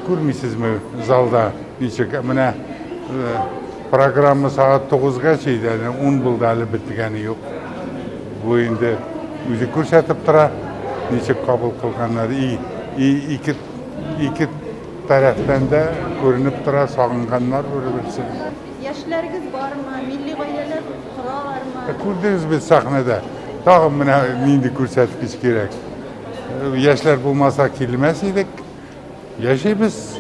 Күрмисезме залда ничек? Менә программа сәгать 9-гача иде, әле 10 булды, әле бетгәне юк. Бу инде үзе күрсәтеп тора, ничек кабул кылганнар. И, и ике, ике тарафтан да күренеп тора, сагынганнар бер-берсен. Яшьләрегез бармы? Милли гаиләләр коралармы? Күрдегез бит сәхнәдә. Тагын менә нинди күрсәткеч кирәк. Яшьләр булмаса килмәс идек. Яшибез,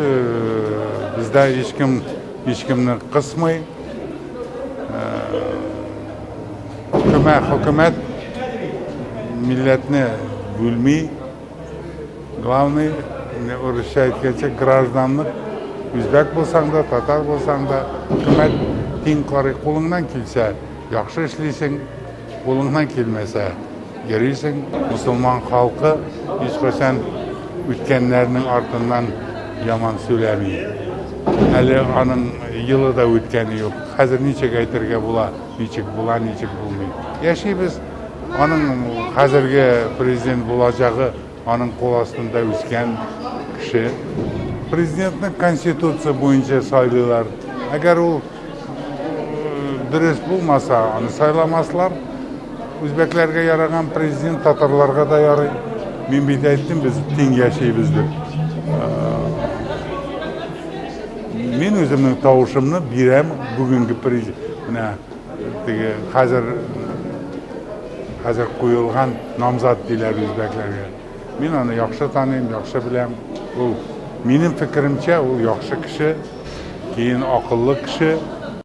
бездә һичкем һичкемне кысмый. Хөкүмәт, хөкүмәт милләтне бүлми. Главный, урысча әйткәнчә, гражданлык. Үзбәк булсаң да, татар булсаң да, хөкүмәт тиң карый. Кулыңнан килсә, яхшы эшлисең, кулыңнан килмәсә, йөрисең. Мусульман халкы һичкайчан үткәннәрнең артыннан яман сөйләми. Әле аның елы да үткәне юк. Хәзер ничек әйтергә була, ничек була, ничек булмый. Яшибез. Аның хәзерге президент булачагы аның кул астында үскән кеше. Президентны конституция буенча сайлыйлар. Әгәр ул дөрес булмаса, аны сайламаслар. Үзбәкләргә яраган президент татарларга да ярый. Мин бит әйттем, без тиң яшибез дип. Мин үземнең тавышымны бирәм бүгенге президент. Менә теге хәзер хәзер куелган намзат диләр үзбәкләргә. Мин аны яхшы таныйм, яхшы беләм. Ул минем фикеремчә, ул яхшы кеше, киен акыллы кеше.